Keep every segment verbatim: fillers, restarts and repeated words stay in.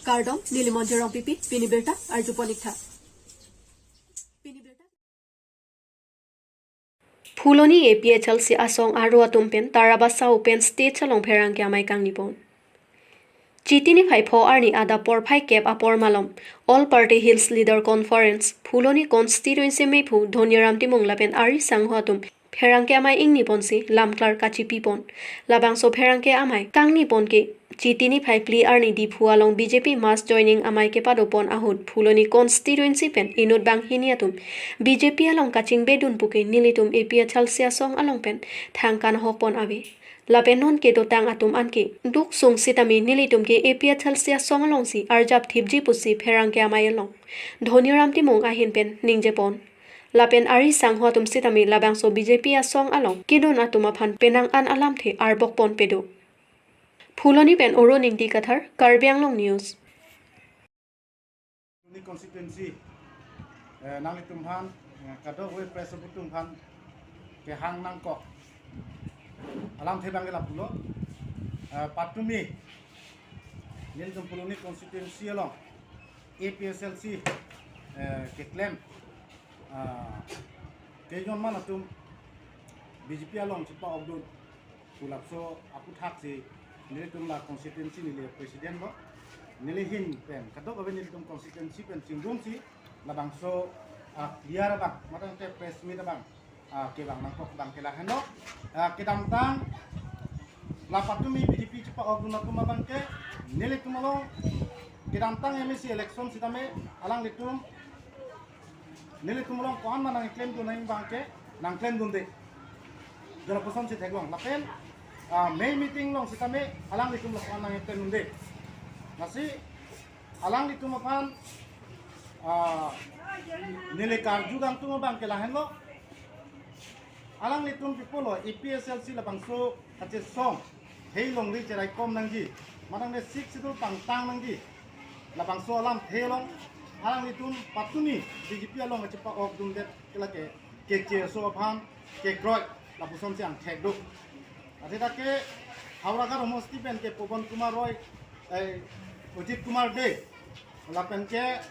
Kardom, neli Monjir Rongpipi, pini birta arjupon ik tha. Pini birta. Phuloni A P H L C asong aro atum pen Tarabasa open stage along pherangke amei kangni pon. Chiti niphai pho arni adap porphai kep apor malom All Party Hills Leader Conference Phuloni constituency mephu Dhoniram Timung lapen ari sangho atum pherangke amei ingni ponsi lamklar kachipi pon. Labangso pherangke amei kangni pon ke Chiti niphai phli arni Diphu along B J P mass joining amei kepado pon ahut Phuloni constituency pen inut banghini atum B J P along kachingbedun puke nelitum A P H L C asong along pen thangkan ahok pon ave. Lapen non kedotang atum anke duk sung sitame nelitum ke A P H L C asong alongsi arjap thipji pusi pherangke amei along Dhoniram Timung ahin pen ningje pon. Lapen ari sangho atum sitame labangso B J P asong along kedun atum aphan penang an alamthe arbok pon pedo. Phuloni pen Oro Ningti Kathar, Karbi Anglong News. Phuloni constituency, eh, nanglitum aphan, eh, kadokave press atum aphan kehang nangkok alamthe abang ke lapulo, eh, patumi nelitum Phuloni constituency along A P H L C, eh, keklem, ah, kejorman atum B J P along chepa-okdun pu lapuson aputhaksi nelitum la constituency neli president lo. Neli ahin pen kadokave nelitum constituency pen chingrumsi labangso, ah, clear abang, matangte press meet abang, ah, kevang nangkok abang ke lahenlo. Ah, kedamtang la patumi B J P chepa-okdun atum abang ke nelitum along kedamtang M A C election sitame alanglitum nelitum along ko-an ma nangklemdun nang abang ke nangklemdunde. Jala pusonsi theklong. Lapen, ah, mei meeting along sitame alanglitum along ko-an nangklemdunde. Lasi alanglitum aphan, ah, neli karju kangtung abang ke lahenlo. Alanglitum pi pulo A P H L C labangso kachesong hei longri cheraikom nangji, matangte Sixth Schedule pangtang nangji, labangso alamthe along alanglitum patumi B J P along kachepa-okdundet ke lake kecheso aphan kekroi lapusonsi angthek do. Athe dak ke Howraghat homosti pen ke Pawan Kumar Roy, eh, Ajit Kumar Dey, lapen ke,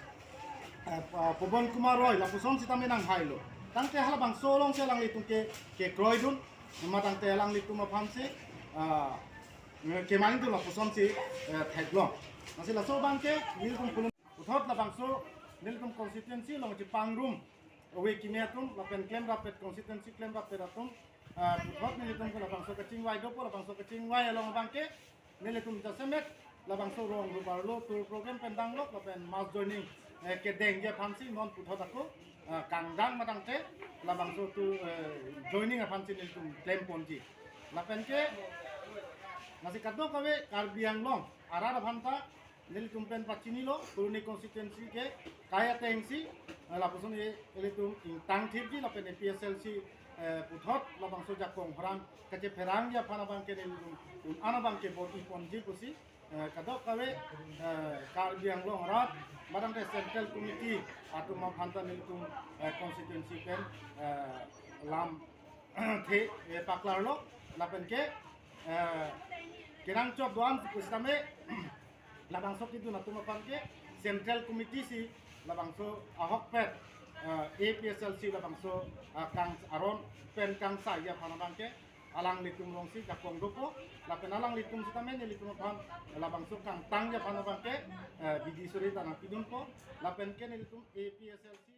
eh, Pa-, Pawan Kumar Roy, lapuson sitame nanghailo. Tangte halabangso alongsi alanglitum ke, kekroidun, matangte alanglitum aphansi, ah, kemangdun lapusonsi, eh, theklong. Lasi laso abang ke nelitum Phuloni puthot labangso nelitum constituency along chepangrum ove kimi atum lapen klemrappet, constituency klemrappet atum, ah, puthot nelitum ke labangso kachingvai dopo, labangso kachingvai along abang ke nelitum jasemet labangso rong rubar lo tour program pen danglok lapen mass joining, eh, kedengji aphansi non puthot ako, eh, kangdang matangte labangso tu, eh, joining aphansi nelitum klemponji. Lapen ke lasi kadokave Karbi Anglong arat aphanta nelitum pen pachinilo, Phuloni constituency ke kai atengsi, eh, lapuson e, ilitum ingtang thipji lapen A P H L C, eh, puthot labangso jakong pherang kachepherangji aphan abang ke nelitum un-an abang ke bor-iponji pusi, eh, kadokave, eh, Karbi Anglong arat, matangte Central Committee atum aphanta nelitum, eh, constituency pen, eh, lamthe, eh, paklarlo, lapen ke, eh, kenangchot do-an pusitame, labangso kedun atum aphan ke Central Committee si labangso ahokpet, eh, A P H L C labangso, eh, kang aron pen kangsaiji aphan abang ke alanglitum alongsi jakong dopo, lapen alanglitum sitame nelitum aphan labangso kangtangji aphan abang ke, eh, bidi suri ta nangpidunpo, lapen ke nelitum A P H L C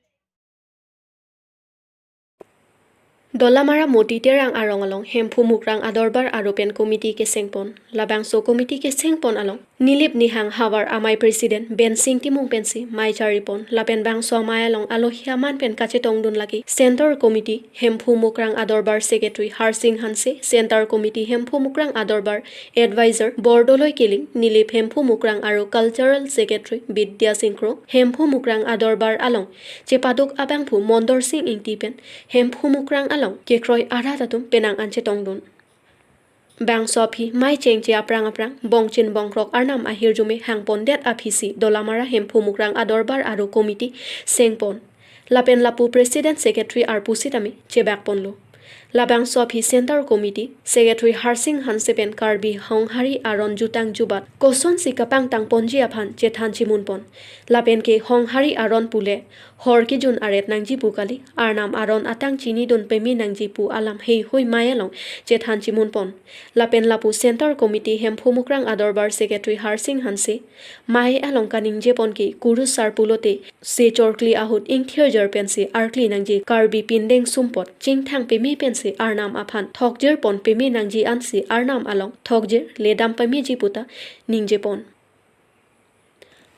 Dolamara Moti Terang arong along Hemphu Mukrang Adorbar aro pen committee kesengpon. Labangso committee kesengpon along Nilip Nihang havar amei president Bensing Timung pensi mei charipon. Lapen bangso amei along alohi aman pen kachetongdun lake Centre Committee Hemphu Mukrang Adorbar secretary Harsing Hanse, Centre Committee Hemphu Mukrang Adorbar advisor Bordoloi Killing, Nilip Hemphu Mukrang aro cultural secretary Bidya Singh Kro, Hemphu Mukrang Adorbar along chepaduk abangphu Mondor Sing Ingti pen Hemphu Mukrang along kekroi arat atum penang an chetongdun. Bangso aphi mei chengche aphrang aphrang bongchin bongkrok arnam ahirjume hangpondet aphisi Dolamara Hemphu Mukrang Adorbar aro committee sengpon. Lapen lapu president secretary arpu sitame chebakponlo. Labangso aphi Centre Committee Secretary Harsing Hanse pen Karbi Honghari aron jutang jubat kosonsi kapangtang ponji aphan chethan chimun pon. Lapen ke Honghari aron pule hor kejun aret nangji pu kali, Arnam aron atang chinidun peme nangji pu alam heihui mei along chethan chimun pon. Lapen lapu Centre Committee Hemphu Mukrang Adorbar Secretary Harsing Hanse mei along kaningje pon ke kurusar pulote se chorkli ahut ingthirjer pensi arkli nangji, Karbi pindeng sumpot chingthang peme pensi Arnam aphan thokjer pon peme nangji ansi Arnam along thokjer ledam pameji puta ningje pon.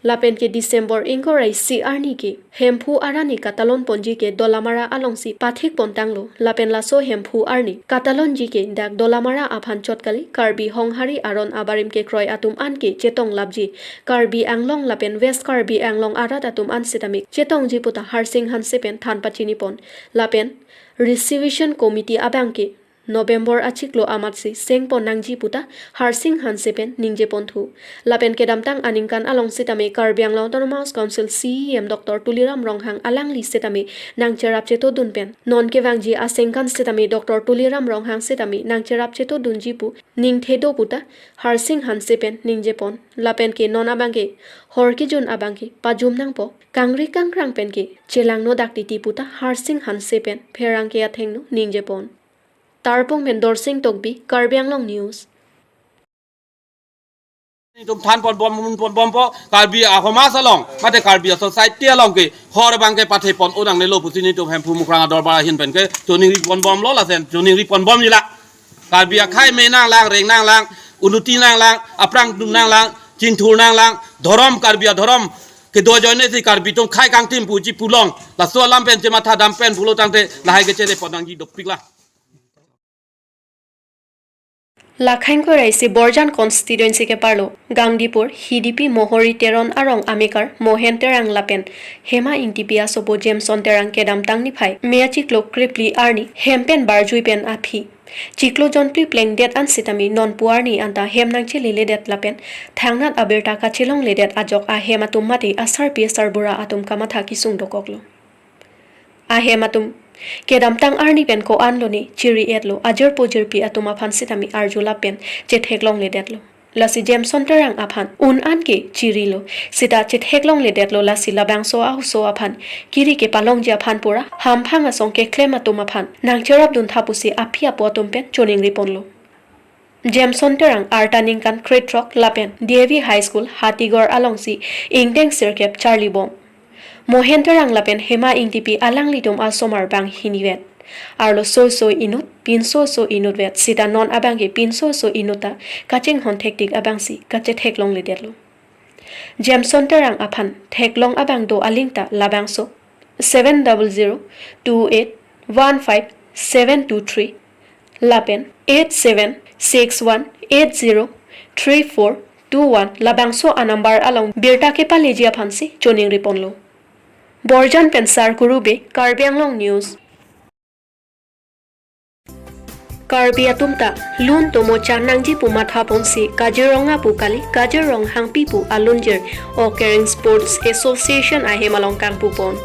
Lapen ke December ingkoi ra isi arni ke Hemphu arni katalon ponji ke Dolamara alongsi pathik pon tanglo. Lapen laso Hemphu arni katalonji ke dak Dolamara aphan chot kali, Karbi Honghari aron abarim kekroi atum an ke chetong lapji, Karbi Anglong lapen West Karbi Anglong arat atum an sitame chetongji puta Harsing Hanse pen than pachini pon. Lapen Reservation Committee abang ke November achiklo amatsi seng pon nangji puta Harsing Hanse pen ningje pon thu. Lapen kedamtang aningkan along sitame Karbi Anglong Autonomous Council C E M Doctor Tuliram Ronghang alangli sitame nangcherap chetodun pen non kevangji asengkan sitame Doctor Tuliram Ronghang sitame nangcherap chetodunji pu ningthedo puta Harsing Hanse pen ningje pon. Lapen ke non abang ke hor kejun abang ke pajum nangpo, kangri kangkrang pen ke chelangno dak titi puta Harsing Hanse pen pherangke athengno ningje pon. Tarpung pen Dorsing Tokbi, Karbi Anglong News. Itum than pon bom, mun pon bompo, Karbi asomaj along, mate Karbi society along ke hor abang ke pathe pon unang nelo pusi nelitum Hemphu Mukrang Adorbar ahin pen ke choningri pon bomlo, lasen choningri pon bomji la. Karbi akhei me nanglang, reng nanglang, unuti nanglang, aphrang dum nanglang, chingthur nanglang, dhorom Karbi adhorom kedo ajoinesi Karbi atum khei kangthim puji pulong. Laso alam pen chematha dam pen pulo tangte lahai kechere pon nangji dopik la. Lake ingkoi ra isi Borjan constituency keparlo Gangdipur, Hidipi Mohori Teron arong amekar Mohen Terang lapen Hema Ingtipi asopo Jameson Terang kedamtang niphai me achiklo krepli arni hem pen barjui pen aphi chiklo jonpli plengdet an sitame nonpu arni anta hem nangcheleledet lapen thangnat abirta kachelongledet ajok ahem atum mate asarpi asarbura atum kamatha kesung dokoklo. Ahem atum kedamtang arni pen ko-an lone chiri-etlo, ajirpo jirpi atum aphan sitame arjulap pen chetheklongledetlo. Lasi Jameson Terang aphan un an ke chirilo, sita chetheklongledetlo, lasi labangso ahuso aphan kiri kepalongji aphan pura hamphang asong keklem atum aphan nangcherapdun tha pusi aphi apo atum pen choningri ponlo. Jameson Terang arta ningkan krethrok lapen D A V High School Hatigor alongsi ingdeng sirkep charlibom. Mohen Terang lapen Hema Ingtipi alanglitum asomar banghinivet. Arlo soi soi inut, pinso so inutvet, sita non abang ke pinso so inut ta kachinghon thektik abangsi kachetheklongledetlo. Jameson Terang aphan theklong abang do aling ta labangso seven double zero two eight one five seven two three lapen eight seven six one eight zero three four two one labangso anumber along birta kepaleji aphansi choningri ponlo. Borjan pen Sar Kurube, Karbi Anglong News. Karbi atum ta lun tomo chang nangji pu matha ponsi Kaziranga pu kali, Kazirong Hangpi pu alunjir Okereng Sports Association ahem along kangpu pon.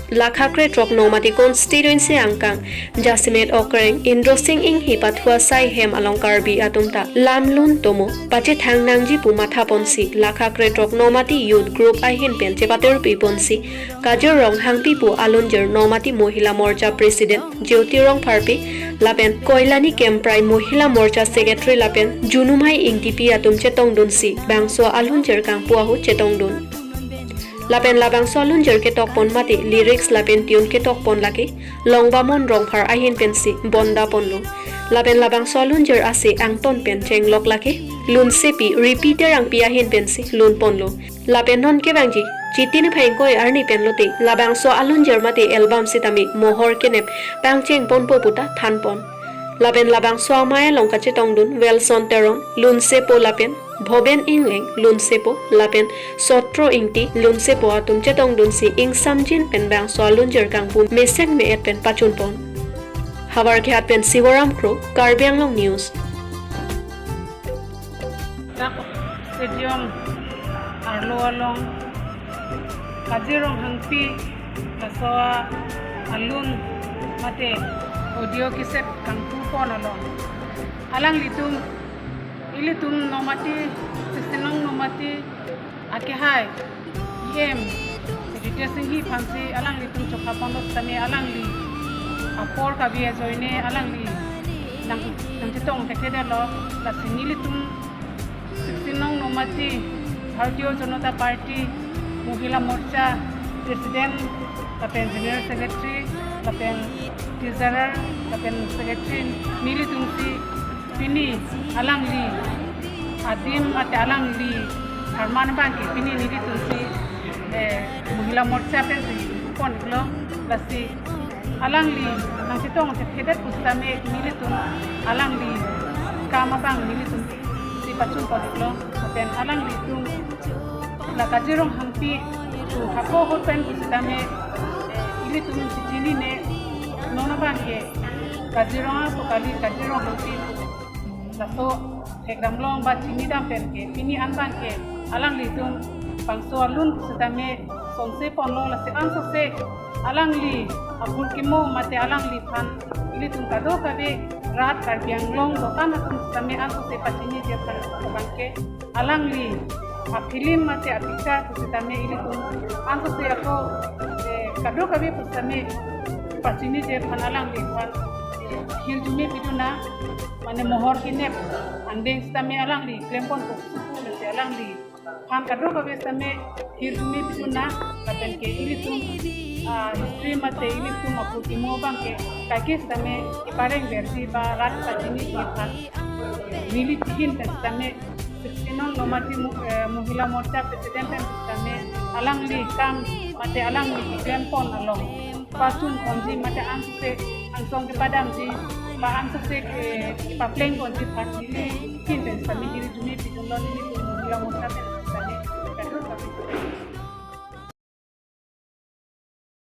Lakha krethrok Nomati constituency angkang Jasimet Okereng, Indro Sing Inghi pathu asai hem along Karbi atum ta lam lun tomo pachethang nangji pu matha ponsi lakha krethrok Nomati Youth Group ahin pen chepatirpi ponsi Kazirong Hangpi pu alunjir Nomati Mohila Morcha President Jyoti Rongpharpi lapen Koilani Kemprai Mohila Morcha Secretary lapen Junumai Ingtipi atum chetongdunsi bangso alunjir kangpu ahut chetongdun. Lapen labangso alunjir ketokpon mate lyrics lapen tune ketokpon lake Longbamon Rongphar ahin pensi bonda ponlo. Lapen labangso alunjir ase angton pen chenglok lake lunsepi Ripi Terangpi ahin pensi lun ponlo. Lapen non kevangji Chiti niphai ingkoi arni pen lote labangso alunjir mate album sitame mohor kenep pangcheng ponpo puta than pon. Lapen labangso amei along kachetongdun Welson Teron, lunsepo lapen Bhoben Ingleng, lunsepo lapen Sotro Ingti, lunsepo atum chetongdunsi ingsamjin pen bangso alunjir kangpu mesek me-et pen pachun pon. Howraghat pen Sivaram Kro, Karbi Anglong News. Dak stadium arlo along Kazirong Hangpi laso alun mate Audio cassette kangpu pon along alanglitum, ilitum Nomati, sixteen nong Nomati akehai E M Ritesh Enghi aphansi alanglitum chokha ponlo setame alangli apor kave ajoine alangli nang nangchetong thekthedetlo. Lasi nelitum sixteen nong Nomati Bharatiya Janata Party Mohila Morcha President lapen General Secretary lapen Treasurer lapen Secretary nelitumsi pini alangli adim mate alangli tharman abangke pini nelitumsi, eh, Mohila Morcha pensi pon-iklo. Lasi alangli nangchetong thekthedet pu setame nelitum alangli akam abang nelitumsi pachun pon-iklo. Lapen alanglitum la Kazirong Hangpi pu hako ahut pen pu setame, eh, ilitum chinine, non abangke Kazirong ako kali, Kazirong Hangpi laso thekdamlong ba chinidam penke pini an abangke alanglitum bangso alun pu setame sonse ponlo. Lasi ansose alangli aphurkimo mate alangliphan ilitum kadokave rat Karbi Anglong dokan atum setame ansose pachiniji aphan abangke alangli a-film mate a-picture pu setame ilitum ansose ako, eh, kadokave pu setame pachiniji aphan alangliphan hirjume pidun nang, mane mohor kenep angdeng setame alangli klempon pu suku nang si alangliphan kadokave setame hirjume pidun nang. Lapenke ilitum, ah, history mate ilitum aphurkimo abangke kaike setame kepareng versi ba rat pachiniji aphan neli ahin pen setame sixteen nong Nomati Mo-, eh, Mohila Morcha President pen setame alangli akam mate alangli keklempon along pachun ponji mate ansose angsong kepadamji ba ansose ke papleng ponji aphan neli ahin pen setame hirjume pidunlo nelitum Mohila Morcha pen.